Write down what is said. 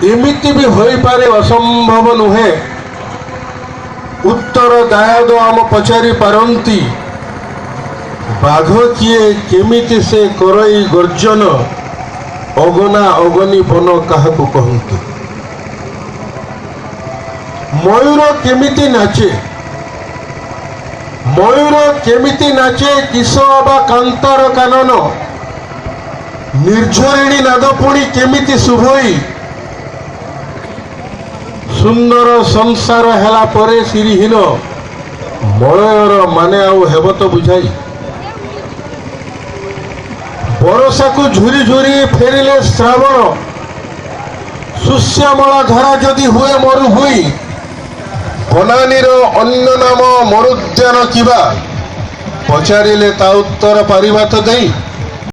ଏମିତି ବି ହୋଇପାରେ, ଅସମ୍ଭବ ନୁହେଁ। ଉତ୍ତର ଦାୟାଦ ଆମ ପଚାରି ପାରନ୍ତି, ବାଘ କିଏ, କେମିତି ସେ କରଇ ଗର୍ଜନ, ଅଗନା ଅଗନି ବନ କାହାକୁ କହନ୍ତି? ମୟୂର କେମିତି ନାଚେ, ମୟୂର କେମିତି ନାଚେ, କିସ ଅବା କାନ୍ତାର କାନନ, ନିର୍ଝରିଣୀ ନାଦ ପୁଣି କେମିତି ଶୁଭଇ? ସୁନ୍ଦର ସଂସାର ହେଲା ପରେ ଶିରୀହୀନ, ମଳୟର ମାନେ ଆଉ ହେବ ତ ବୁଝାଇ? ବରଷାକୁ ଝୁରି ଝୁରି ଫେରିଲେ ଶ୍ରାବଣ, ସୁଶ୍ୟାମଳା ଧରା ଯଦି ହୁଏ ମରୁଭୂଇଁ, ବନାନୀର ଅନ୍ୟ ନାମ ମରୁଦ୍ୟାନ କିବା, ପଚାରିଲେ ତା ଉତ୍ତର ପାରିବା ତ ଦେଇ?